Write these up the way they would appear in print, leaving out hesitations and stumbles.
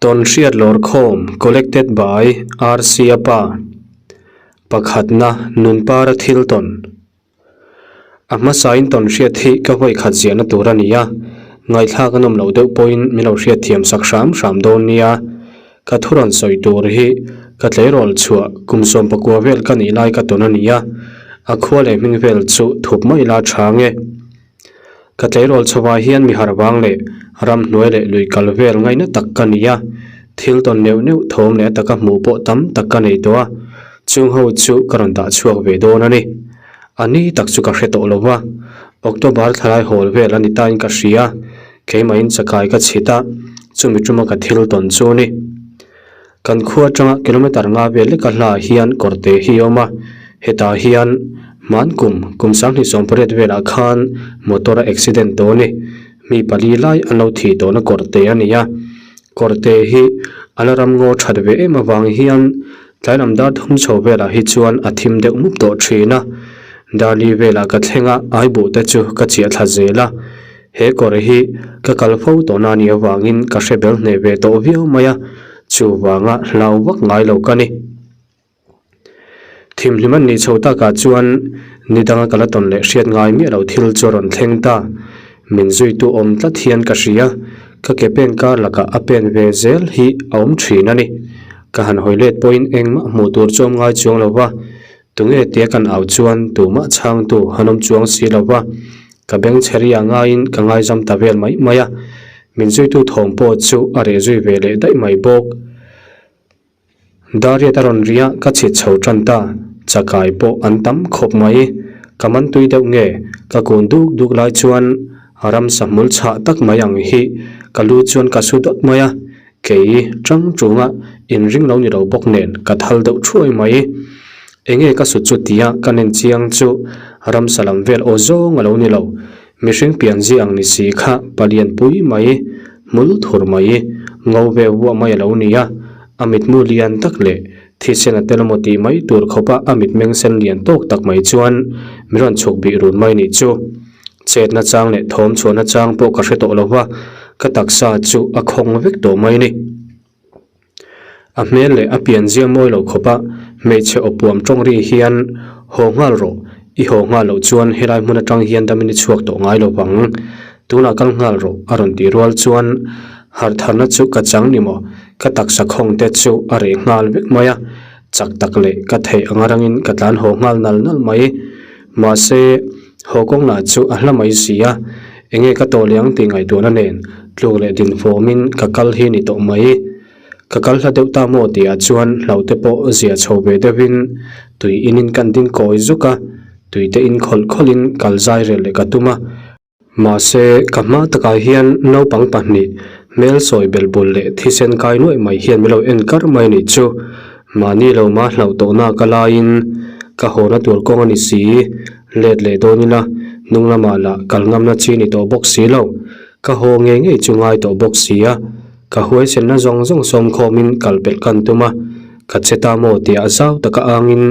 Tawnhriat Lawrkhawm Collected by RC Apa Pakhatna Nunpara Thil Tawn A hmasain tawnhriat hi ka vawi khat ziahna tur a ni a, ngaihthlak a nawm loh deuh pawhin min lo hriatthiam sak hram hram dawn nia. Ka thu rawn sawi tur hi ka tleirawl chhuah kum 19 vel ka nih lai ka tawn a ni a, a khua leh hming vel chu thup mai la tha nge. Ka tleirawl chhovah hian mi harh vang leh ramhnuai leh lui kal vel ngaihna tak ka ni a, thil tawn neuh neuh thawm leh a taka hmuh pawh tam tak ka nei tawh a, chung ho chu ka rawn dah chhuak ve dawn a ni. A ni tak chu ka hre tawh lo va, October thlalai hawl vel a ni tain ka hria, keimahin chakai ka chhit a, chumi tuma ka thil tawn chu a ni. Kan khua atanga kilometer nga vel leka hlaah hian kawrte hi a awm a, hetah hian hman kum kum 2018 velah khan motor a accident tawh a ni. Mi pali lai an lo thih tawhna kawrte a ni a, kawrte hi a la ram ngaw that ve em avang hian tlai lam dar thum chho velah hi chuan a thim deuh mup tawh thin a. Darli velah ka thleng a, aibuh te chu ka chiah thla zel a. He kawr hi ka kal fo tawhna a nih avangin ka hre bel hneh ve tawh viau mai a, chuvanga hlau vak ngai lo ka ni. Thimhlim an nih chho takah chuan ni danga ka la tawn leh hriat ngai miah lo thil chu a rawn thleng ta. Min zuitu awm tlat hian ka hria, ka ke pen kar lakah a pen ve zel hi a awm thin a ni. Ka han hawi let pawhin engmah hmuh tur chu awm ngai chuang lo va, Tunge tia kan au chuan tumah chhangtu han awm chuang si lo va, ka beng chheria ngaiin ka ngaizam ta vel mai mai a, min zuitu thawm pawh chu a reh zui ve leh daih mai bawk. Dariat a rawn ri a, ka chhit chho tan ta, chakai pawh an tam khawp mai. Ka man tui deuh nge, ka kun duk duk lai chuan ramsa hmul chhah tak mai ang hi ka lu chuan ka su dawt mai a, Kei tang chunga inring lo ni lo bawk nen ka thal deuh thuai mai. Enge ka sut chu tia ka nen chiang chu ramsa lam vel aw zawng a lo ni lo. Mihring pian zia ang ni si kha palian pui mai, hmul thur mai, ngo ve vuah mai a lo ni a. A mitmu lian tak leh thisen a tel emaw tih mai tur khawpa a mitmeng sen lian tawk tak mai chuan min rawn chhuk bih run mai nih chu. Chetna chang leh thawm chhuahna chang pawh ka hre tawh lo va, ka taksa chu a khawng vek tawh mai ni. A hmel leh a pian zia mawi lo khawpa hmeichhe awpuam tawng ri hian haw nghal rawh, i haw nghal loh chuan helai hmun atang hian damin i chhuak tawh ngai lo vang, tunah kal nghal rawh a rawn tih rual chuan harh tharna chu ka chang ni maw, ka taksa khawng te chu a reh nghal vek mai a, chak tak leh ka theih anga rangin ka tlan haw nghal nal nal mai. Mahse, haw kawng lah chu a hla mai si a, enge ka tawh leh ang tih ngaihtuahna nen tluk leh din fawmin ka kal hi ni tawh mai. Ka kal hla deuh ta maw tihah chuan hlauhte pawh zia chho ve deuhin tui inin kan ding kawi zuk a, tuite in khawlh khawlhin kal zai rel leh ka tum a. Mahse, ka hma takah hian naupang pahnih, hmel sawi bel bul leh thisen kai nuaih mai hian min lo en kar mai anih chu. Mahni lo mah hlauh tawhna ka laiin ka hawna tur kawng a ni si, let leh dawn ila, hnung lamah lah kal ngamna chi ni tawh bawk si lo. Ka haw ngei ngei chu ngai tawh bawk si a, ka huaisenna zawng zawng sawmkhawmin kal pelh kan tum a, ka che ta maw tia zau taka angin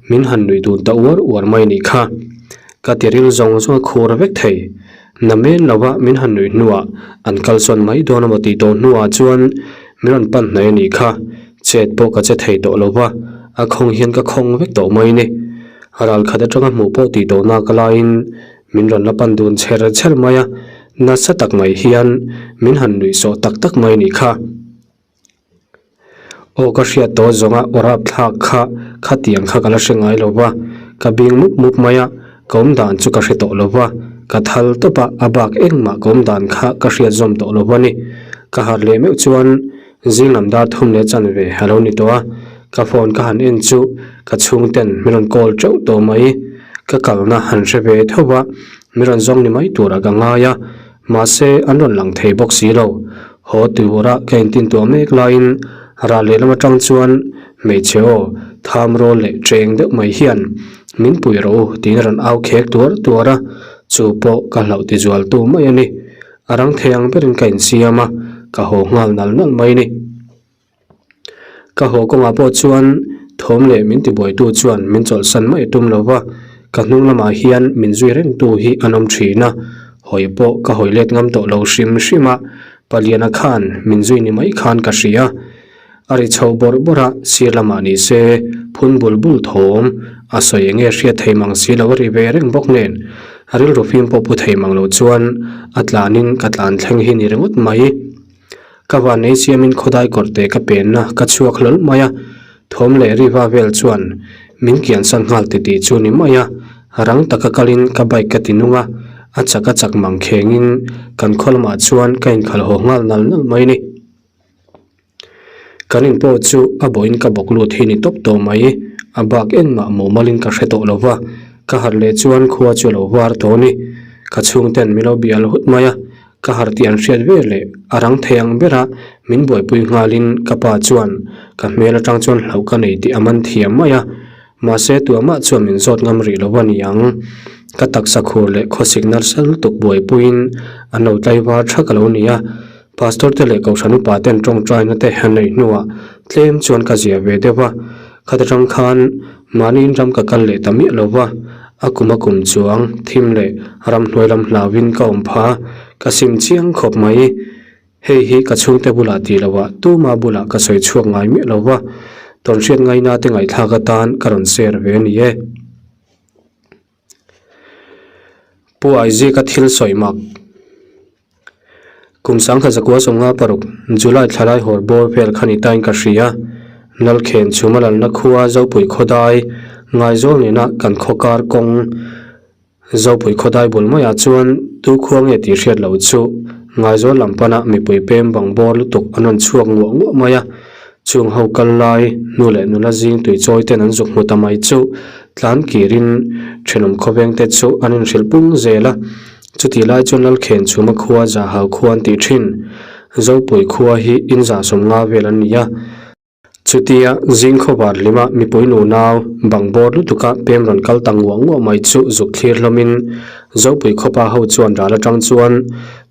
min han nuih dun ta uar uar mai anih kha. Ka tiril zawng zawng a khur vek thei. Na men lova min han nuih hnuah an kalsawn mai dawn emaw tih tawh hnuah chuan min rawn pan hnai a nih kha. Chet pawh ka che thei tawh lova, a khawng hian ka khawng vek tawh mai ni. Ral khat atanga hmuh pawh tih tawh nak laiin min rawn la pan dun chher chher mai a, nasa tak mai hian min han nuih sawh tak tak mai a nih kha. Aw ka hriat tawh zawnga aw rap thlak kha khatiang kha ka la hre ngai lo va, ka bing mup mup mai a, ka awm dan chu ka hre tawh lo va, ka thal tawp a, a bak engmah ka awm dan kha ka hriat zawm tawh lo va ni. Ka harh leh meuh chuan zing lam dar thum leh chanve a lo ni tawh a, ka phone ka han en chu ka chhungten min rawn call teuh tawh mai, ka kalna han hre ve tho va, min rawn zawng ni mai turah ka ngai a, Mahse, an rawn lang thei bawk si lo. Haw tura ka intin tuah mek laiin ral lehlam atang chuan hmeichhe aw tham rawl leh cheng deuh mai hian min pui rawh u tiin a rawn au khek tuar tuar a, chu pawh ka hlauh tizual tu mai a ni. A rang thei ang berin ka insiam a, ka haw nghal nal nal mai a ni. Ka haw kawngah pawh chuan thawm leh min tibuaitu chuan min chawlhsan mai tum lo va, ka hnung lamah hian min zui rengtu hi an awm thin a, hawi pawh ka hawi let ngam tawh lo hrim hrim a. Paliana khan min zui ni mai khan ka hria. A ri chho bawrh bawrh a, sir lamah ni se phun bul bul thawm a sawi enge hriat thei mang si lo a ri ve reng bawk nen rilru fim pawh pu thei mang lo chuan a tlanin ka tlan thleng hi ni ringawt mai. Ka van ei siamin khawdai kawrte ka penna ka chhuak hlawl mai a, thawm leh riva vel chuan min kiansan nghal titih chu ni mai a, rang taka kalin ka bike ka ti nung a, a chak a chak mang khengin kan khaw lamah chuan ka inkhalh haw nghal nal nal mai ni. Kan in pawh chu a bawhin ka bawk lut hi ni tawp tawh mai, a bak engmah mumalin ka hre tawh lo va, ka harh leh chuan khua chu a lo var tawh a ni. Ka chhungten min lo bial hut mai a, ka harh tih an hriat ber leh a rang thei ang bera min buaipui nghalin ka pa chuan ka hmel atang chuan hlauh ka nei tih a man thiam mai a, mahse tuamah chuan min zawt ngam rih lo a ni ang. Ka taksa khur leh khawsik nasa lutuk buaipuiin an lo tlaivar thak a lo ni a. Pastor te leh Kohhran upa ten tawngtaina te han neih hnuah tlem chuan ka zia ve deuh a, khat atang khan mahni in ram ka kal leh ta miah lo va, a kum a kum chuang thim leh ramhnuai lam hlauhin ka awm pha a, ka sim chiang khawp mai. Hei hi ka chhungte bulah tih loah tuma bulah ka sawi chhuak ngai miah lo va, tawnhriat ngaina te ngaihthlak atan ka rawn share ve a ni e. Pu Isaac-a thil sawi mak. Kum sangkhat zakua sawmnga paruk, July thlalai hawr bawr vel kha ni tain ka hria. Lalkhen chhuma lalna khua Zopui khawdai Ngaizawl nena kan khaw kar kawng Zopui khawdai bul maiah chuan tu khua nge tih hriat loh chu Ngaizawl lam pana mipui pem bang bawr lutuk an rawn chhuak nguah nguah mai a. Chung ho kal lai nu leh nula zing tui chawi ten an zuk hmu ta mai chu tlan kirin thenawm khawveng te chu an inhrilh pung zel a. Chutih lai chuan Lalkhen chhuma khua Zahau khua an tih thin. Zopui khua hi in zah sawmnga vel an ni a. Chutia zing khawvar hlima mipui nunau bang bawr lutuka pem rawn kal ta nguah nguah mai chu zuk thlir hlawmin Zopui khawpa ho chuan ral atang chuan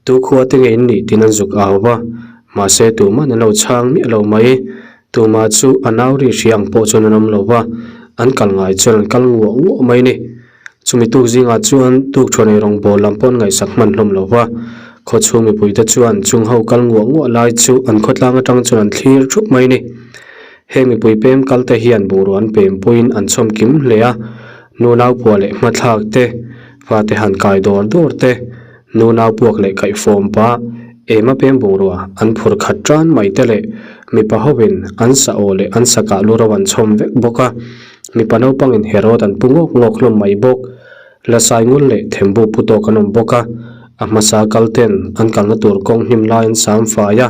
tu khua te nge in nih tiin an zuk au va. Mahse tuman an lo chhang miah lo mai. Tuma chu a nau ri hria ang pawh chuan an awm lo va, an kal ngai chuan an kal nguah nguah mai a ni. Chumi tuk zingah chuan tuk tha nei rawngbawl lam pawh an ngaihsak hman hlawm lo va, khawchhung mipuite chuan chung ho kal nguah nguah lai chu an khawtlang atang chuan an thlir thup mai a ni. Heng mipui pem kal te hian bungrua an pem puiin an chhawm kim hle a, nu nau pua leh hmathlak te, fate han kai dawr dawr te, nu nau puak leh kaihfawm pah, ema pem bungrua an phur khat tan mai te leh mipa hovin an sa aw leh an sa kah lu ro an chhawm vek bawk a. Mipa naupangin Herod an pu ngawk ngawk hlawm mai bawk. Lasai ngul leh thembu pu tawk an awm bawk a, a hmasa kal ten an kalna tur kawng hnim lai an sam fai a,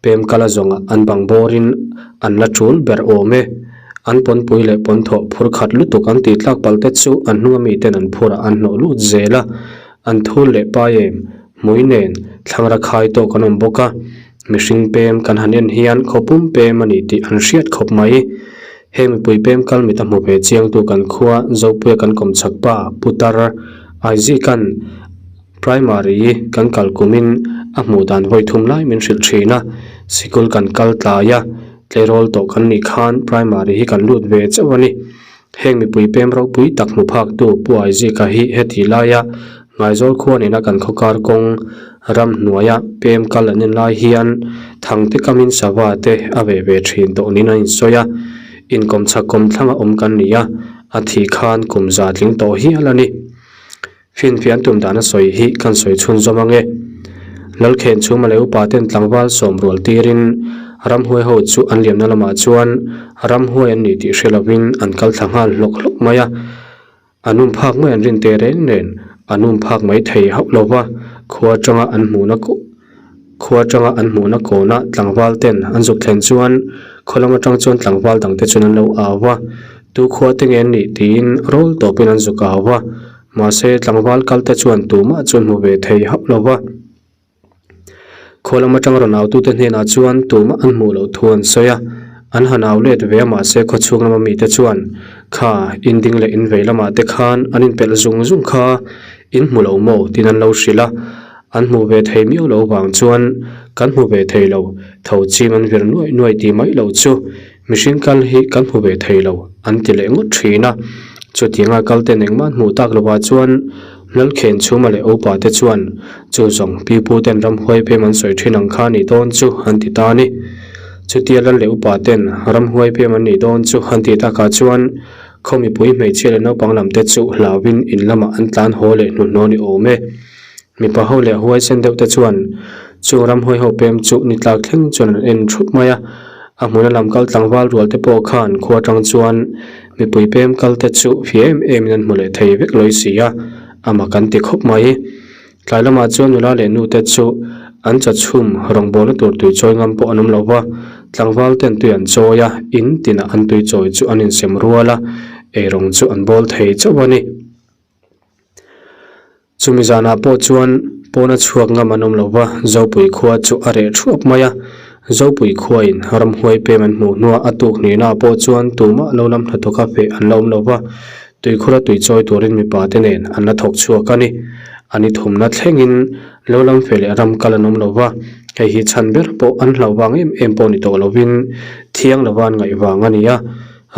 pem kal a zawngah an bang bawrin an la tul ber awm e. An pawnpui leh pawnthawh phur khat lutuk an tih tlak palh te chu an hnunga miten an phurah an hnawh lut zel a, an thul leh pai em, hmui nen thlangra khai tawk an awm bawk a, mihring pem kan han en hian khawpum pem a ni tih an hriat khawp mai. Heng mipui pem kal mit a hmu ve chiangtu kan khua Zopuia kan kawm chak pa Putar Isaac-a'n Primary kan kal kumin a hmuh dan vawi thum lai min hrilh thin a, sikul kan kal tlai a, tleirawl tawh kan nih khan Primary hi kan lut ve chauh a ni. Heng mipui pem ropui tak hmu phaktu Pu Isaac-a hi heti laia Ngaizawl khua nena kan khaw kar kawng ramhnuaia pem kal an en lai hian Thangte kamin sava te a veh ve thin tawh niin an insawi a, inkawm chhak kawm thlanga awm kan ni a, a thih khan kum za tling tawh hial a ni. Finfiah an tum dan a sawi hi kan sawi chhunzawm ang e. Lalkhen chhuma leh upa ten tlangval sawm rual tirin ramhuai ho chu an liamna lamah chuan ramhuai an ni tih hre lovin an kal thla nghal hlawk hlawk mai a. An um phak mai an rin teh reng nen an um phak mai thei hauh lo va, khua atanga an hmuhna khua atanga an hmuhna kawnah tlangval ten an zuk thlen chuan khaw lam atang chuan tlangval dang te chuan an lo au va, tu khua te nge an nih tiin rawl tawpin an zuk au va, mahse tlangval kal te chuan tumah chu an hmu ve thei hauh lo va. Khaw lam atang rawn autute hnenah chuan tumah an hmuh loh thu an sawi a, an han au let ve a mahse khaw chhung lama mite chuan kha in ding leh in vei lamah te khan an inpelh zung zung kha in hmu lo maw tiin an lo hrilh a, an hmuh ve thei miau loh vang chuan kan hmu ve thei lo, tho chim an vir nuaih nuaih tih mai loh chu mihring kal hi kan hmu ve thei lo an ti leh ngawt thin a, chutianga kal ten engmah an hmuh tak lovah chuan. Lalkhenchhuma leh Upa te chuan chu zawng pipu ten ramhuai pem an sawi thin ang kha nih dawn chu an ti ta a ni. Chutia Lal leh Upa ten ramhuai pem an nih dawn chu an tih takah chuan khaw mipui hmeichhia leh naupang lam te chu hlauhin in lamah an tlan haw leh hnuhnawh ni awm e. Mipa ho leh huaisen deuh te chuan chung ramhuai ho pem chu ni tlak thleng chuan an en thup mai a, a hmuna lam kal tlangval rual te pawh khan khua atang chuan mipui pem kal te chu fia em em in an hmu leh thei vek lawi si a, a mak an ti khawp mai. Tlai lamah chuan nula leh nu te chu an chawchhum rawngbawlna tur tui chawi ngam pawh an awm lo va, tlangval ten tui an chawi a, in tinah an tui chawi chu an insem rual a, eirawng chu an bawl thei chauh a ni. Chumi zanah pawh chuan pawna chhuak ngam an awm lo va, Zopui khua chu a reh thuap mai a. Zopui khuain ramhuai pem an hmuh hnuah a tuk hnihnaah pawh chuan tumah lo lam hnathawka feh an la awm lo va, tuikhura tui chawi turin mipa te nen an la thawk chhuak a ni. A ni thumna thlengin lo lam feh leh ram kal an awm lo va, hei hi chhan ber pawh an hlauh vang em em pawh ni tawh lovin thiang lova an ngaih vang a ni a.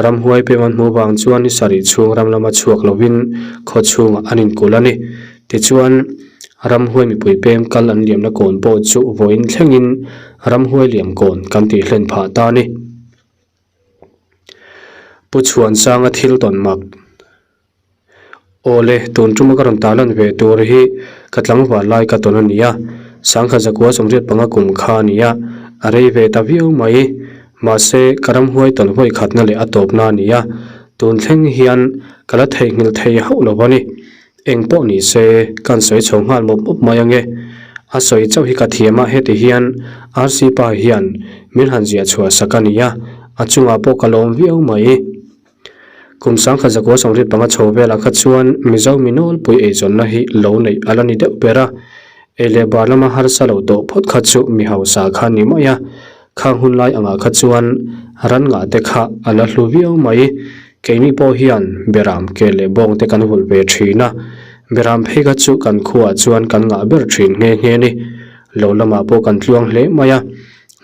Ramhuai pem an hmuh vang chuan ni sarih chhung ram lama chhuak lovin khaw chhungah an inkulh a ni. Tichuan, ramhuai mipui pem kal an liamna kawn pawh chu vawiin thlengin ramhuai liam kawn kan tih hlen phah ta a ni. Pu Chhuansanga thil tawn mak. Awle, tun tuma ka rawn tarlan ve tur hi ka tlangval lai ka tawn a ni a, sangkha zakua 85 kum kha a ni a, a rei ve ta viau mai. Mahse, ka ramhuai tawn vawi khatna leh a tawpna a ni a, tun thleng hian ka la theihnghilh thei hauh lo a ni. Eng pawh ni se, kan sawi chho nghal mawp mawp mai ange. A sawi chauh hi ka thiam a, heti hian RC pa hian min han ziah chhuah sak a ni a, a chungah pawh ka lawm viau mai. Kum 1975 chho velah kha chuan Mizo mi nawlpui eizawnna hi lo neih a la ni deuh ber a, ei leh bar lama harsa lo tawh phawt kha chu mi hausa kha ni mai a, khang hun lai angah kha chuan ran ngah te kha a la hlu viau mai. Keini pawh hian beram ke leh bawng te kan vulh ve thin a, beram phei kha chu kan khuaah chuan kan ngah ber thin nghe nghe a ni. Lo lamah pawh kan tluang hle mai a.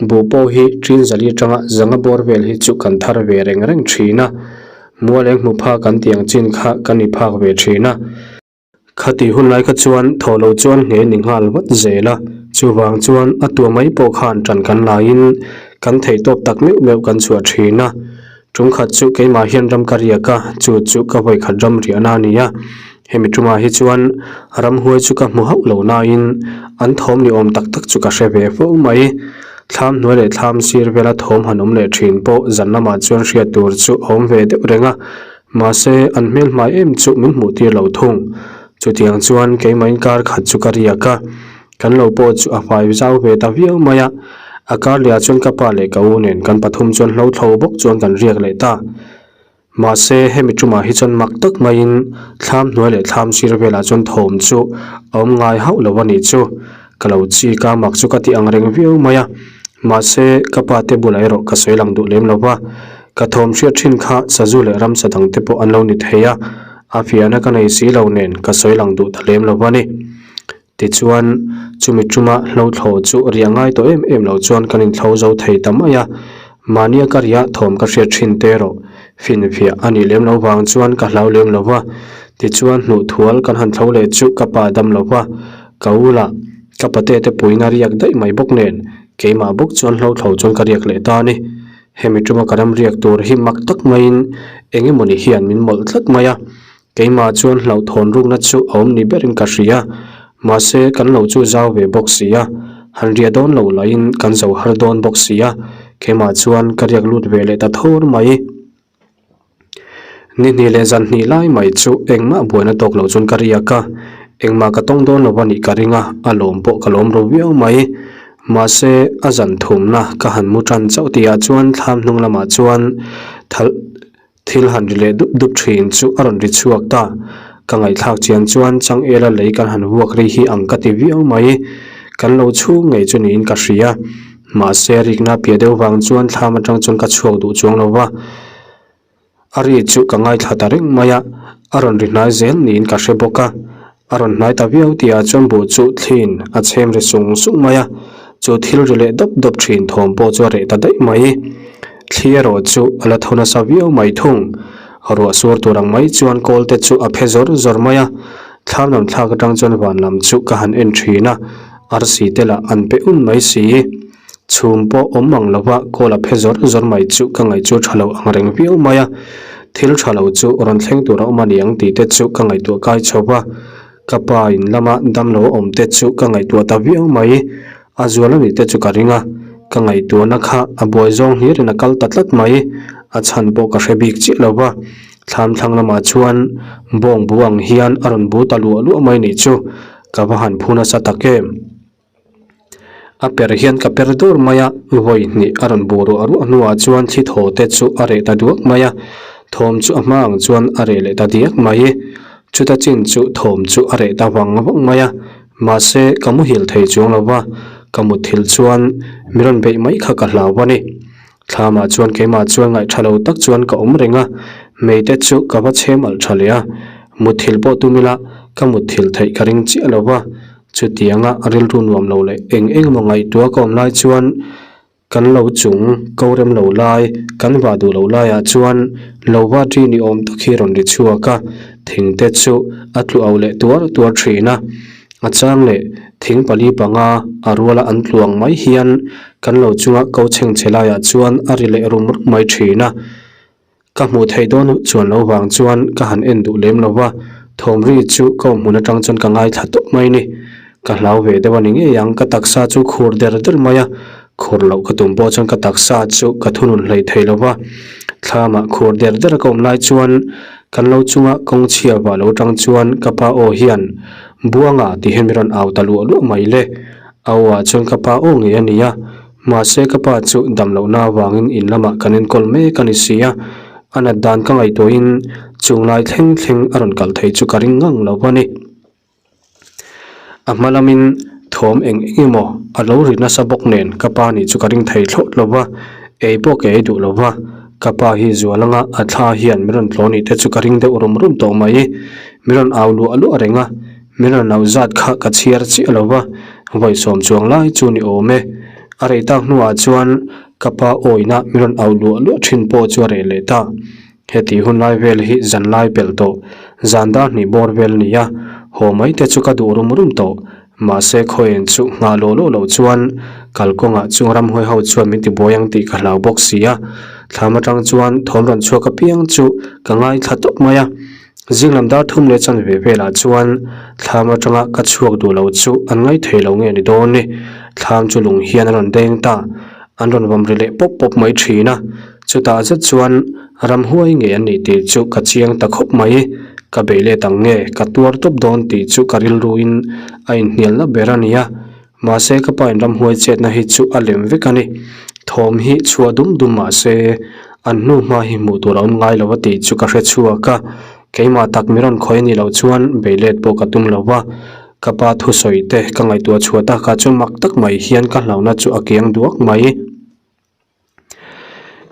Buh pawh hi ṭin zali aṭanga zanga bawr vel hi chu kan thar ve reng reng ṭhin a, mual eng hmu phak an tih ang chin kha kan i phak ve ṭhin a. Khatih hun lai kha chuan thaw lo chuan nge ni nghal vat zel a, chuvang chuan a tua mai pawh khan ṭan kan laiin kan theihtawp tak meuh meuh kan chhuah ṭhin a. Ṭum khat chu keimah hian ram ka riak a, chu chu ka vawi khat ram riahna a ni a. Hemi ṭumah hi chuan ramhuai chu ka hmu hauh lo nain an thawm ni awm tak tak chu ka hre ve fo mai. Thlam hnuai leh thlam sir vela thawm han awm leh ṭhin pawh zan lamah chuan hriat tur chu a awm ve deuh reng a, mahse an hmel hmai em chu min hmuh tir lo thung. Chutiang chuan keimah inkar khat chu ka riak a. Kan lo pawh chu a hmai zau ve ta viau mai a, a kar lehah chuan ka pa leh ka u nen kan pathum chuan hlo thlo bawk chuan kan riak leh ta. Mahse, hemi tumah hi chuan mak tak maiin thlam hnuai leh thlam sir velah chuan thawm chu a awm ngai hauh lo a nih chu. Ka lo chik a, mak chu ka ti ang reng viau mai a. Mahse, ka pa te bulah erawh ka sawi lang duh lem lo va, ka thawm hriat thin kha sazu leh ramsa dang te pawh an lo ni thei a, a fiahna ka nei si lo nen ka sawi lang duh ta lem lo va ni. Tichuan, chumi tuma hlo thlo chu riah ngai tawh em em lo chuan kan inthlo zo thei ta mai a, mahnia ka riah thawm ka hriat thin te erawh finfiah a nih lem lo vang chuan ka hlau lem lo va. Tichuan, hnuh thual kan han thlo leh chu ka pa dam lo va, ka u lah ka pate te puiin a riak daih mai bawk nen keimah bawk chuan hlo thlo chuan ka riak leh ta a ni. Hemi tuma ka ram riak tur hi mak tak maiin eng emawni hian min mawlh tlat mai a. Keimah chuan hlauhthawn rukna chu a awm ni berin ka hria, mahse kan lo chu zau ve bawk si a, han riah dawn lo lahin kan zo har dawn bawk si a, keimah chuan ka riak lut ve leh ta thur mai. Ni hnih leh zan hnih lai mai chu engmah buaina tawk lo chuan ka riak a, engmah ka tawng dawn lo a nih ka ring a, a lawm pawh ka lawm ro viau mai. Mahse a zan thumna ka han mu tan chauh tihah chuan thlam hnung lamah chuan thal. Thil han ri leh dup dup thin chu a rawn ri chhuak ta. Ka ngaihthlak chian chuan Changela lei kan han vuak ri hi ang ka ti viau mai. Kan lo chhung ngei chu niin ka hria. Mahse rikna piah deuh vang chuan thlam atang chuan ka chhuak duh chuang lo va. A ri chu ka ngaithla ta reng mai a, a rawn ri hnai zel niin ka hre bawk a. A rawn hnai ta viau tihah chuan buh chu thliin a chhem ri sung sung mai a, chu thil ri leh dawp dawp thin thawm pawh chu a reh ta daih mai. Thli erawh chu a la tho nasa viau mai thung. Ruah sur tur ang mai chuan kawl te chu a phe zawr zawr mai a. Thlam lam thlak atang chuan van lam chu ka han en thin a, arsi te lah an pe un mai si. Chhum pawh awm ang lova kawl a phe zawr zawr mai chu ka ngaih chu tha lo ang reng viau mai a, thil tha lo chu rawn thleng tur a awm a niang tih te chu ka ngaihtuah kai chho va, ka pa in lama damlo a awm te chu ka ngaihtuah ta viau mai. A zual a nih te chu ka ring a, ka ngaihtuahna kha a buai zawng hlirin a kal ta tlat mai, a chhan pawh ka hre bik chiah lo va, thlam thlang lamah chuan bawng bu ang hian a rawn bu ta luah luah mai nih chu ka va han phu nasa tak em. A per hian ka per dur mai a, vawi hnih a rawn bu ruah ruah hnuah chuan thli thaw te chu a reh ta duak mai a, thawm chu a hma ang chuan a reh leh ta diak mai, chuta chin chu thawm chu a reh ta vang vang mai a. Mahse, ka muhil thei chuang lo va, ka mutthilh chuan mi rawn beih mai kha ka hlau a ni. Thlamah chuan keimah chuan ngaihtha lo tak chuan ka awm reng a, meite chu ka va chhem alh tha leh a. Mutthilh pawh tum ila ka mutthilh theih ka ring chiah lo va, chutianga rilru nuam lo leh eng eng emaw ngaihtuah ka awm lai chuan, Kan lo chung ko rem lo lai, kan vah duh lo laiah chuan lo va ṭi ni awm tak hi rawn ri chhuak a, thing te chu a tlu au leh tuar tuar ṭhin a. A chang leh thing pali panga a ruala an tluang mai hian kan lo chunga ko chheng chhe laiah chuan a ri leh rum rum mai ṭhin a. Ka hmuh theih dawn chuan lo vang chuan ka han en duh lem lo va, thawm ri chu ka awm hmun atang chuan ka ngaithla tawp mai ni. Ka hlau ve deuh a ni ngei ang, ka taksa chu khur der der mai a, khur loh ka tum pawh chuan ka taksa chu ka thunun hlei thei lo va. Thlamah khur der der a ka awm lai chuan kan lo chunga kawng chhia vah lo tang chuan ka pa aw hian Buanga tih hian min rawn au ta luah luah mai le. A aw ah chuan ka pa aw ngei a ni a. Mahse ka pa chu dam lohna avangin in lamah kan enkawl mek a ni si a, a nat dan ka ngaihtuahin chung lai thleng thleng a rawn kal thei chu ka ring ngang lo a ni. A hma lamin thawm eng eng emaw a lo ri nasa bawk nen ka pa nih chu ka ring thei thlawt lo va, ei pawh ka ei duh lo va, ka pa hi zual anga a thla hian min rawn tlaw nih te chu ka ring deuh rum rum tawh mai. Min rawn au luah luah reng a. Min rawn lo zat kha ka chhiar chiah lo va, vawi sawm chuang lai chu ni awm e. A rei tak hnuah chuan ka pa awina min rawn auh luah luah thin pawh chu a reh leh ta. Heti hun lai vel hi zan lai pelh tawh, zan dar hnih bawr vel a ni a, haw mai te chu ka duh rum rum tawh. Mahse khawiain chu nghah lawh lawh loh chuan kalkawngah chung ramhuai ho chuan min tibuai ang tih ka hlau bawk si a. Thlam atang chuan thawm rawn chhuak apiang chu ka ngaithla tawp mai a. Zinglam dar thum leh chanve velah chuan thlam atanga ka chhuak duh lo chu an ngaih thei lo nge ni dawn ni. Thlam chu lung hian a rawn deng ta. An rawn vawm ri leh pawp pawp mai thin a. Chutah zet chuan ramhuai ngei an nih tih chu ka chiang ta khawp mai. Ka bei let ang nge ka tuar tawp dawn tih chu ka rilruin a inhnialna ber a ni a. Mahse ka pa in ramhuai chetna hi chu a lem vek a ni. Thawm hi chhuah dum dum mahse an hnu hma hi hmuh tur a awm ngai lo a tih chu ka hre chhuak a. Keimah tak mi rawn khawi a nih loh chuan bei let pawh ka tum lo va. Ka pa thusawi te ka ngaihtuah chhuah takah chuan mak tak mai hian ka hlauhna chu a kiang duak mai.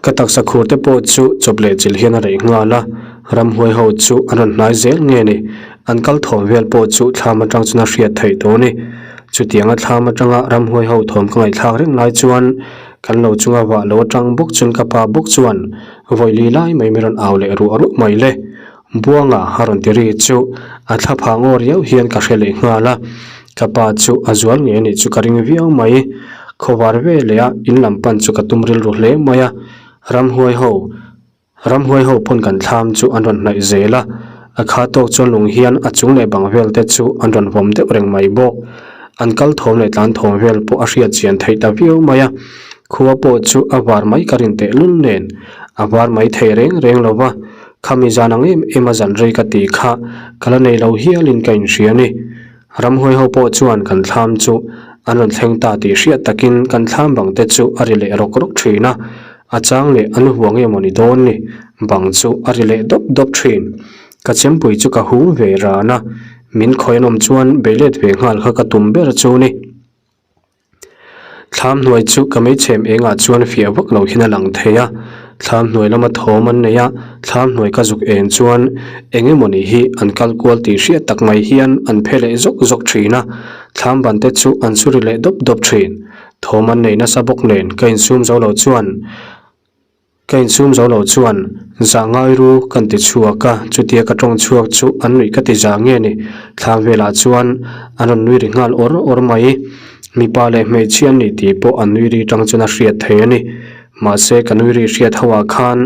Ka taksa khur te pawh chu chawp leh chilh hian a reh nghal a, ramhuai ho chu an rawn hnai zel nge ni, an kal thawm vel pawh chu thlam atang chuan a hriat theih tawh a ni. Chutianga thlam atanga ramhuai ho thawm ka ngaihthlak reng lai chuan kan lo chunga vah lo atang bawk chuan ka pa bawk chuan vawi li lai mai min rawn au leh ruah ruah mai le. Buanga a rawn ti ri chu a thla phah ngaw riau hian ka hre leh nghal a, ka pa chu a zual ngei anih chu ka ring viau mai. Khawvar ve leh a in lam pan chu ka tum rilru hle mai a, ramhuai ho ramhuai ho pawn kan thlam chu an rawn hnaih zel a, a kha tawk chuan lung hian a chung leh bang vel te chu an rawn vawm deuh reng mai bawk. An kal thawm leh tlan thawm vel pawh a hriat chian theih ta viau mai a, khua pawh chu a var mai ka rin tehlul nen a var mai thei reng reng lo va. Khami zan ang em em a zan rei ka tih kha ka la nei lo hialin ka inhria a ni. Ramhuai ho pawh chuan kan thlam chu an rawn thleng ta tih hriat takin kan thlam bang te chu a ri leh rawk rawk thin a, a chang leh an huang emaw ni dawn ni, bang chu a ri leh dawp dawp thin. Ka chempui chu ka hung ve ran a, min khawi an awm chuan bei let ve nghal kha ka tum ber chu ni. Thlam hnuai chu ka meichhem engah chuan fiah vak lo hian a lang thei a, thlam hnuai lama thawm an nei a, thlam hnuai ka zuk en chuan eng emawni hi an kal kual tih hriat tak mai hian an phe leh zawk zawk thin a, thlam ban te chu an su ri leh dawp dawp thin. Thawm an nei nasa bawk nen ka insum zo lo chuan. Ka insum zo lo chuan zah ngai ru kan ti chhuak a, chutia ka tawng chhuak chu an nuih ka ti za nge ni. Thlam velah chuan an rawn nui ri nghal awr awr mai. Mipa leh hmeichhia an ni tih pawh an nui ri tang chuan a hriat thei a ni. Mahse ka nui ri hriat ho ah khan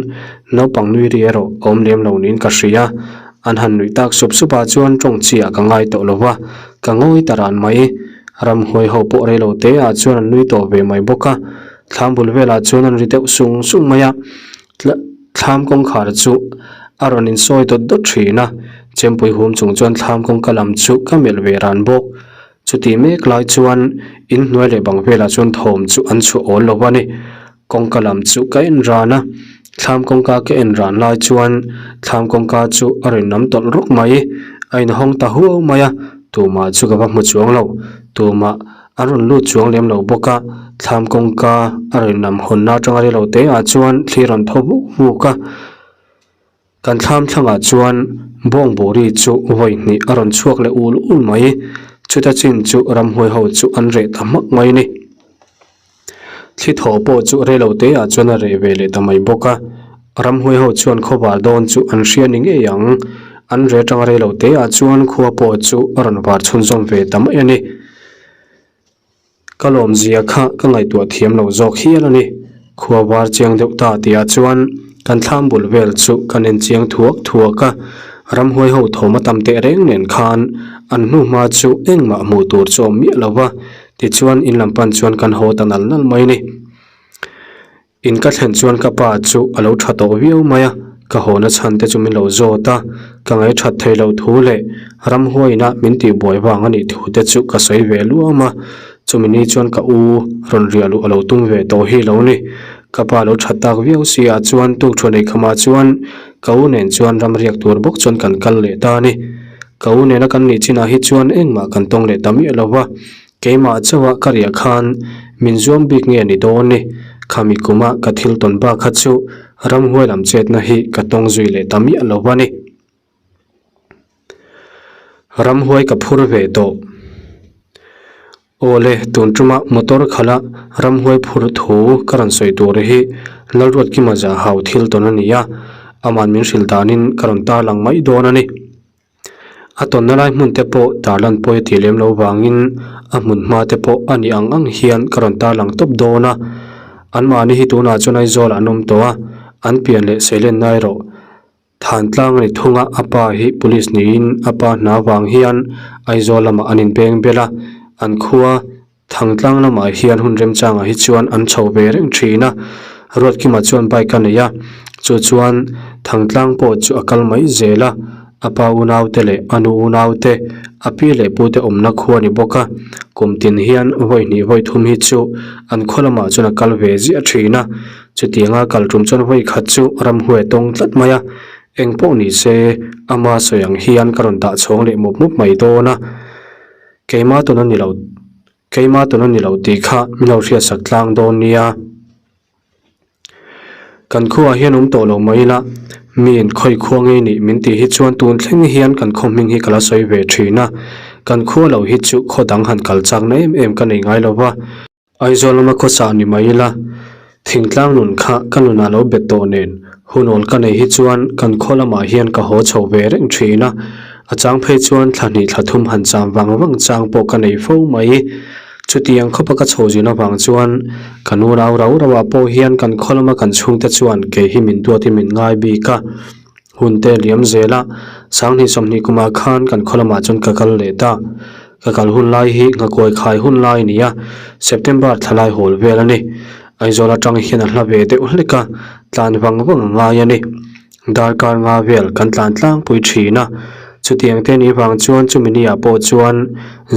naupang nui ri erawh a awm lem lo niin ka hria. An han nuih tak sup sup ah chuan tawng chi ah ka ngai tawh lo va, ka ngawi ta ran mai. Ramhuai ho pawh rei lo te ah chuan an nui tawh ve mai bawk a. Thlam bul velah chuan an ri deuh sung sung mai a, thlam kawngkhar chu a rawn insawi dawt dawt thin a, chempui hum chung chuan thlam kawngka lam chu ka melh ve ran bawk. Chuti mek lai chuan inhnuai leh bang velah chuan thawm chu an chhuah awl lo a ni. Kawngka lam chu ka en ran a, thlam kawngka ka en ran lai chuan thlam kawngka chu a rawn nam tawlh rawk mai, a inhawng ta huau mai a, tumah chu ka va hmu chuang lo, tumah An rawn lut chuang lem lo bawk a, thlam kawngka a rawn nam hawnna atanga rei lo te ah chuan thli rawn thaw vuk vuk a. Kan thlam thlangah chuan bawng bawri chu vawi hnih a rawn chhuak leh ul ul mai. Chuta chin chu ramhuai ho chu an reh ta hmak mai a ni. Thli thaw pawh chu rei lo te ah chuan a reh ve leh ta mai bawk a. Ramhuai ho chuan khawvar dawn chu an hria ni ngei ang. An reh atanga rei lo te ah chuan khua pawh chu a rawn var chhunzawm ve ta mai a ni. Ka lawmzia kha ka ngaihtuah thiam lo zawk hial a ni. Khua var chiang deuh ta tihah chuan kan thlam bul vel chu kan en chiang thuak thuak a, ramhuai ho thawm a tam teh reng nen khan an hnu hma chu engmah hmuh tur chu a awm miah lo va, tichuan in lam pan chuan kan haw ta nal nal mai a ni. In ka thlen chuan ka pa chu a lo tha tawh viau mai a, ka hawna chhan te chu min lo zawt a, ka ngaithat thei lo thu leh ramhuaina min tihbuai vang a nih thu te chu ka sawi ve luam a, chumi ni chuan ka u rawn riah luh a lo tum ve tawh hi lo ni. Ka pa lo that tak viau si ah chuan tukṭhuan ei khamah chuan ka u nen chuan ram riak tur bawk chuan kan kal leh ta a ni. Ka u nena kan nih chinah hi chuan engmah kan tawng leh ta miah lo va, Keimah chauha ka riah khan min zuam bik nge ni dawn ni? Khami kuma ka thil tawn bak kha chu ramhuai lam chetna hi ka tawng zui leh ta miah lo a ni. Ramhuai ka phur ve tawh. Awle, tun tuma motor khala ramhuai phur thu ka rawn sawi tur hi Lalruatkima zahau thil tawn a ni a, aman min hrilh danin ka rawn tarlang mai dawn a ni. A tawnna lai hmun te pawh tarlan pawi a tih lem loh vangin a hmun hma te pawh a nih ang ang hian ka rawn tarlang tawp dawn a. Anmahni hi tunah chuan Aizawl an awm tawh a, an pian leh seilenna erawh Thantlang a ni thung a, a pa hi police niin a pa hna vang hian Aizawl lamah an inbeng bel a, an khua Thangtlang lamah hian hun remchangah hi chuan an chho ve reng thin a, Ruatkima chuan bike a nei a, chu chuan Thangtlang pawh chu a kal mai zel a, a pa unaute leh a nu unaute, a pi leh pute awmna khua a ni bawk a, kum tin hian vawi hnih vawi thum hi chu an khaw lamah chuan a kal ve ziah thin a, chutianga kal tum chuan vawi khat chu ramhuai a tawng tlat mai a, eng pawh ni se ama sawi ang hian ka rawn dah chhawng leh mup mup mai dawn a. Keimah tawn a ni lo, keimah tawn a ni lo tih kha min lo hriatsak tlang dawn nia. Kan khuaah hian awm tawh lo mai ila, miin khawi khua ngei nih min tih hi chuan tun thleng hian kan khaw hming hi ka la sawi ve thin a, kan khua lo hi chu khaw dang han kal chakna em em ka nei ngai lo va. Aizawl lama khawsa ni mai ila, thingtlang nun kha ka nunah lo bet tawh nen, hunawl ka nei hi chuan kan khaw lamah hian ka haw chho ve reng thin a, a chang phei chuan thla hnih thla thum han cham vang vang chang pawh ka nei fo mai. Chutiang khawpa ka chho zin avang chuan ka nu rau rau rauah pawh hian kan khaw lama kan chhungte chuan kei hi min duatin min ngai bik a, hun te liam zel a, sanghnih 20 kumah khan kan khaw lamah chuan ka kal leh ta. Ka kal hun lai hi nghakuai khai hun lai a ni a, September thla lai hawl vel a ni. Aizawl atang hian a hla ve deuh hlek a, tlan vang vang a ngai a ni. Darkar nga vel kan tlan tlangpui thin a, chutiang te ni vang chuan chumi ni ah pawh chuan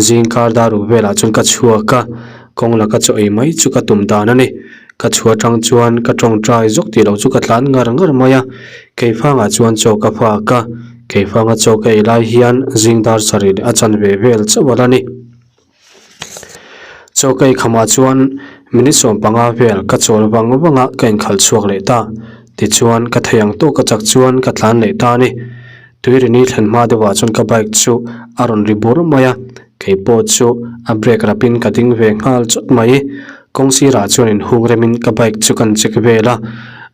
zingkar dar uk velah chuan ka chhuak a, kawng laka chaw ei mai chu ka tum dan a ni. Ka chhuah atang chuan ka tawngtai zawk tih loh chu ka tlan ngar ngar mai a, Keifangah chuan chaw ka fak a, Keifanga chaw ka ei lai hian zing dar sarih leh a chanve vel chauh a la ni. Chaw ka ei khamah chuan minute 15 vel ka chawl vang vang a ka inkhalh chhuak leh ta. Tichuan ka thei ang tawk a chak chuan ka tlan leh ta a ni. Tuirini thlen hma deuhah chuan ka bike chu a rawn ri bur mai a, kei pawh chu a brake rapin ka ding ve nghal chawt mai. Kawng sirah chuan inhung remin ka bike chu kan check vel a.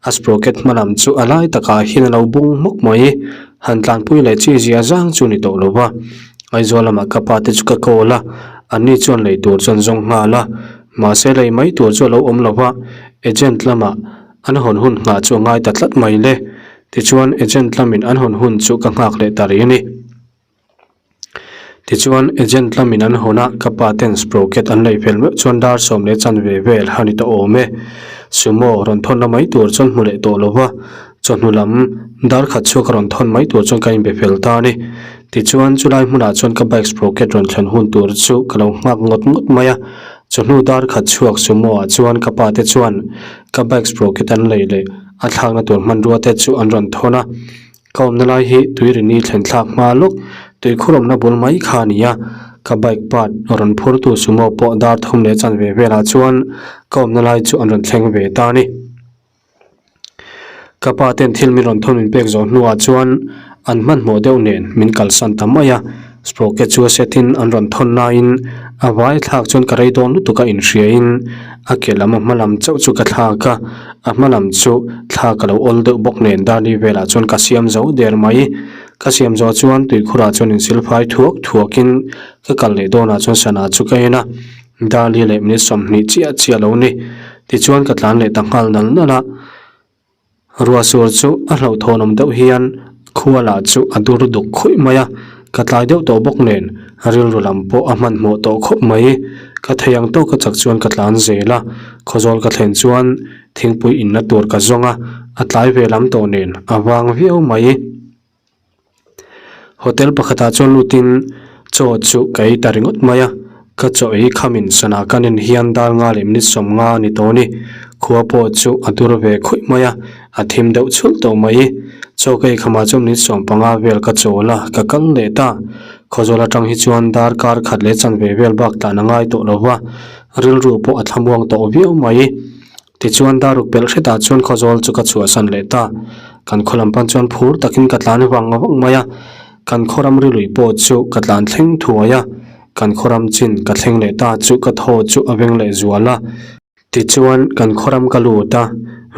A sprocket hma lam chu a lai takah hian a lo bung hmawk mai. Han tlanpui leh chi zia zang chu ni tawh lo va. Aizawl lamah ka pa te chu ka call a, anni chuan lei tur chuan zawng nghal a. Mahse lei mai tur chu a lo awm lo va, agent lamah an hawn hun nghah chu a ngai ta tlat mai le. Tichuan agent lamin an hawn hun chu ka nghak leh ta rih a ni. Tichuan agent lamin an hawn a, ka pa ten sprocket an lei fel meuh chuan dar sawm leh chanve vel a ni ta awm e. Sumo rawn thawn la mai tur chuan hmu leh tawh lo va, chawhnu lam dar khat chhuak a rawn thawn mai tur chuan ka inbe fel ta a ni. Tichuan chulai hmunah chuan ka bike sprocket rawn thlen hun tur chu ka lo nghak ngawt ngawt mai a, chawhnu dar khat chhuak sumo ah chuan ka pa te chuan ka bike sprocket an lei leh a thlakna tur hmanrua te chu an rawn thawn a. Ka awmna lai hi tuirini thlen thlak hma lawk tuikhur awmna bul mai kha a ni a, ka bike part rawn phurtu sumo pawh dar thum leh chanve velah chuan ka awmna lai chu an rawn thleng ve ta a ni. Ka pa ten thil min rawn thawn min pek zawh hnuah chuan an hmanhmawh deuh nen min kalsan ta mai a, sprocket chu a set in an rawn thawn laiin a vai thlak chuan ka rei dawn lutuk a inhriain a ke lam a hma lam chauh chu ka thlak a, a hma lam chu thla ka lo awl deuh bawk nen darli velah chuan ka siam zo der mai. Ka siam zawh chuan tuikhurah chuan insilfai thuak thuakin ka kal leh dawnah chuan sana chu ka en a, darli leh minute 20 chiah chiah lo ni. Tichuan ka tlan leh ta nghal nal nal a. Ruah sur chu a hlauhthawn awm deuh hian khua lah chu a dur duk khuih mai a, ka tlai deuh tawh bawk nen rilru lam pawh a hmanhmawh tawh khawp mai. Ka thei ang tawk a chak chuan ka tlan zel a, khawzawl ka thlen chuan thingpui inna tur ka zawng a, a tlai ve lam tawh nen a vang viau mai. Hotel pakhatah chuan lutin chaw chu ka ei ta ringawt mai a, ka chaw ei khamin sana ka nen hian dar nga leh minute 50 a ni tawh a ni. Khua pawh chu a dur ve khuih mai a, a thim deuh chhulh tawh mai. Chaw ka ei khamah chuan minute 15 vel ka chawl a, ka kal leh ta. Khawzawl atang hi chuan dar kar khat leh chanve vel bak tlan a ngai tawh lo va, rilru pawh a thlamuang tawh viau mai. Tichuan daruk pelh hretah chuan khawzawl chu ka chhuahsan leh ta. Kan khaw lam pan chuan phur takin ka tlan vang vang mai a, kan khaw ramri lui pawh chu ka tlan thleng thuai a, kan khaw ram chin ka thleng leh ta chu ka thaw chu a veng leh zual a. Tichuan kan khaw ram ka lut a,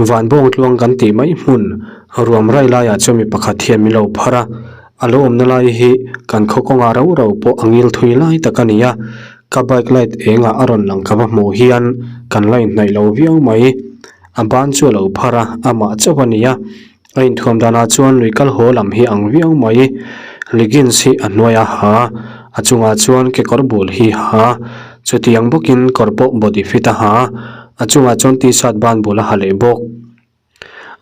van bawng tluang kan tih mai hmun ruam rai laiah chuan mi pakhat hian min lo phar a, a lo awmna lai hi kan khaw kawngah rau rau pawh a ngil thui lai tak a ni a, Ka bike light engah a rawn lang ka va hmuh hian kan la inhnaih lo viau mai. A ban chu a lo phar a, amah chauh a ni a. A inthuam danah chuan lui kal haw lam hi ang viau mai. Leggings hi a hnuai a ha, a chungah chuan kekawr bul hi ha. Chutiang bawkin kawr pawh body fit a ha, a chungah chuan t-shirt ban bul a ha leh bawk.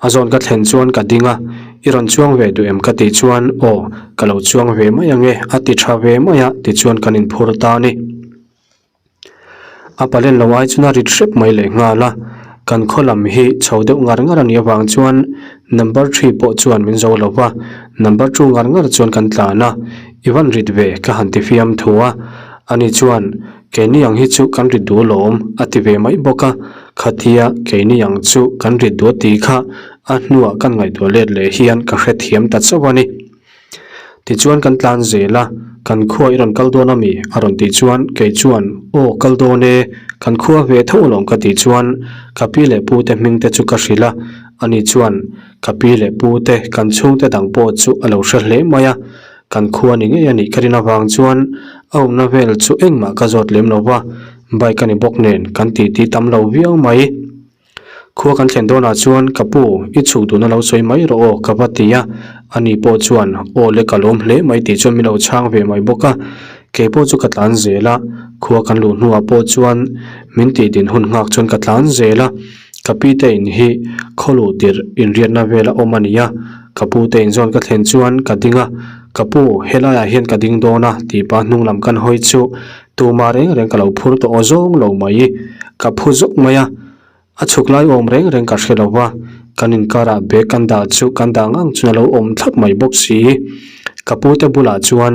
A zawn ka thlen chuan ka ding a, I rawn chuang ve duh em ka tih chuan aw ka lo chuang ve mai ang e a ti tha ve mai a tichuan kan inphur ta a ni. A palen lo ai chuan a rit hrep mai leh nghal a, kan khaw lam hi chho deuh ngar ngar a nih avang chuan number three pawh chuan min zo lo va, number two ngar ngar chuan kan tlan a, I van rit ve ka han ti fiam thu a, ani chuan Keini ang hi chu kan rit duh alawm, a ti ve mai bawk a. Khatia keini ang chu kan rit duh a tih kha a hnuah kan ngaihtuah let leh hian ka hrethiam ta chauh a ni. Tichuan kan tlan zel a, kan khua i rawn kal dawn a mi? a rawn tih chuan kei chuan aw kal dawn e, kan khua ve tho alawm ka tih chuan ka pi leh pu te hming te chu ka hrilh a, ani chuan ka pi leh pu te kan chhungte dang pawh chu a lo hre hle mai a. Kan khua ni ngei a nih ka rin avang chuan a awmna vel chu engmah ka zawt lem lo va, bike a ni bawk nen kan titi tam lo viau mai. Khua kan thlen dawnah chuan ka pu i chhuk duhna lo sawi mai rawh aw ka va ti a, ani pawh chuan aw le ka lawm hle mai tih chuan min lo chhang ve mai bawk a, kei pawh chu ka tlan zel a, khua kan luh hnuah pawh chuan min tih din hun nghak chuan ka tlan zel a, ka pi te in hi khaw luh tirh inriatna vel a awm a ni a. Ka pu te inzawn ka thlen chuan ka ding a, Ka pu, helaiah hian ka ding dawn a, tih pah hnung lam kan hawi chu tumah reng reng ka lo phur tawh aw zawng lo mai. Ka phu zawk mai a, a chhuk lai awm reng reng ka hre lo va, kan inkarah bag kan dah chu kan dah ngang chuan a lo awm thlap mai bawk si. Ka pu te bulah chuan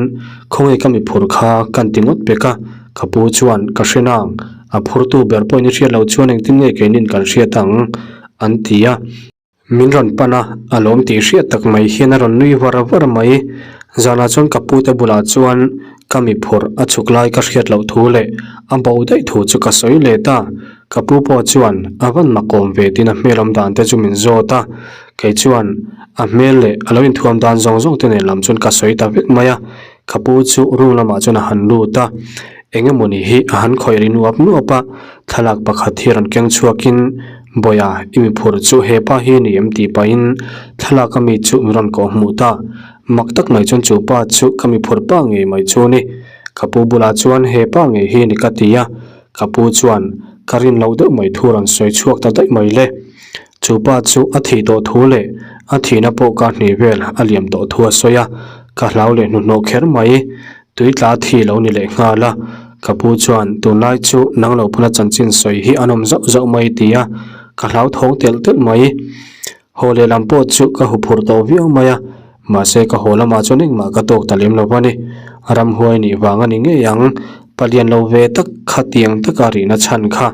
khawnge ka mi phur kha kan ti ngawt pek a, ka pu chuan ka hre nang, a phurtu ber pawhin i hriat loh chuan engtin nge keinin kan hriat ang an ti a. Min rawn pan a, a lawm tih hriat tak mai hian a rawn nui var var mai. Zanah chuan ka pute bulah chuan ka mi phurh a chhuk lai ka hriat loh thu leh a bo daih thu chu ka sawi let a. Ka pu pawh chuan a van mak awm ve tiin a hmel awm dan te chu min zawt a, kei chuan a hmel leh a lo inthuam dan zawng zawng te nen lam chuan ka sawi ta vek mai a, ka pu chu room lamah chuan a han lut a, eng emawni hi a han khawih ri nuap nuap a, thlalak pakhat hi rawn keng chhuakin Bawia i mi phur chu hepa hi a ni em tih pahin thlalak ami chu min rawn kawh hmuh ta, mak tak mai chuan chu pa chu ka mi phur pa ngei mai chu a ni, ka pu bulah chuan hepa ngei hi a ni ka ti a. Ka pu chuan ka rin loh deuh mai thu rawn sawi chhuak ta daih mai le. Chu pa chu a thih tawh thu leh a thihna pawh ka hnih vel a liam tawh thu a sawi a, ka hlau leh hnuhnawh kher mai. Tui tla thi lo ni leh nghal a. Ka pu chuan tunlai chu nang lo pawn a chanchin sawi hi an awm zauh zauh mai ti a, ka hlau thawng telh telh mai. Haw lehlam pawh chu ka huphurh tawh viau mai a, mahse ka haw lamah chuan engmah ka tawk ta lem lo a ni. Ramhuai nih vang a ni ngei ang, palian lo ve tak kha tiang taka rihna chhan kha.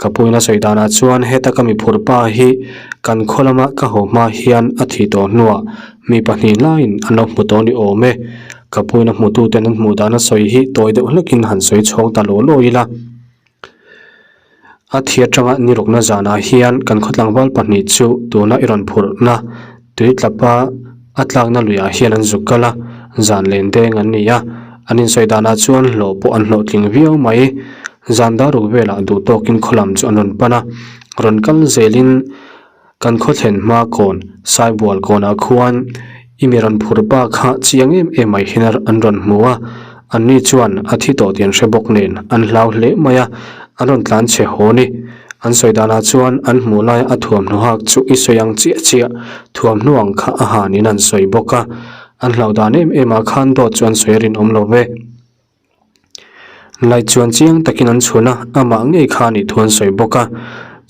Ka puina sawi danah chuan heta ka mi phurh pa hi kan khaw lama ka haw hma hian a thih tawh hnuah mi pahnih laiin an lo hmu tawh ni awm e. Ka puina hmututen an hmuh dana sawi hi tawi deuh hlekin han sawi chhawng ta law law ila. A thi atanga ni rukna zanah hian kan khaw tlangval pahnih chu tuna i rawn phurhna tui tlapa a tlakna luiah hian an zuk kal a, zan len deng an ni a, an insawi danah chuan hlawh pawh an hlawhtling viau mai. Zan dar ruk velah duh tawkin khaw lam chu an rawn pan a, rawn kal zelin Kan khaw thlen hma kawn, Saibual kawnah khuan i mi rawn phur pa kha chiang em em mai hian an rawn hmu a, anni chuan a thi tawh tih an hre bawk nen an hlau hle mai a, an rawn tlan chhe haw ni. An sawi danah chuan an hmuh laia a thuamhnaw hak chu i sawi ang chiah chiah, thuamhnaw ang kha a hanin an sawi bawk a, an hlauh dan em em ah khan dawt chu an sawi a rinawm lo ve. Lai chuan chiang takin an chhun a, amah ngei kha a nih thu an sawi bawk a.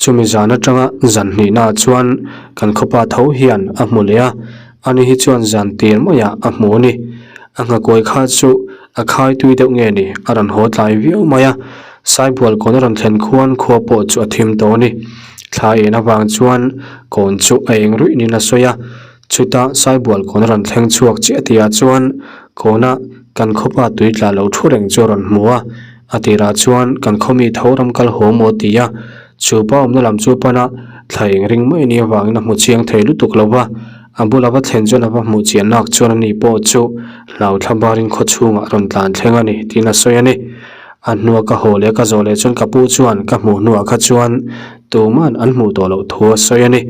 Chumi zan atanga zan hnihnaah chuan kan khawpa tho hian a hmu leh a, ani hi chuan zan tir maiah a hmu a ni. A nghakuai kha chu a khai tui deuh nge ni, a rawn haw tlai viau mai a. Saibual kawn a rawn thlen khuan khua pawh chu a thim tawh a ni. Thla en avang chuan kawn chu a eng ruih niin a sawi a. Chutah Saibual kawn a rawn thleng chhuak chiah tihah chuan kawna kan khawpa tui tla lo thu reng chu a rawn hmu a, a tirah chuan kan khaw mi tho ram kal haw maw ti a, chu pa awmna lam chu pana thla eng ring mai ni avangin a hmu chiang thei lutuk lo va, a bula va thlen chuan a va hmuh chian nak chuan ani pawh chu hlau thla barin khaw chhungah a rawn tlan thleng a ni tiin a sawi a ni. A hnua ka haw leh ka zawh leh chuan ka pu chuan ka hmuh hnuah kha chuan tuman an hmuh tawh loh thu a sawi a ni.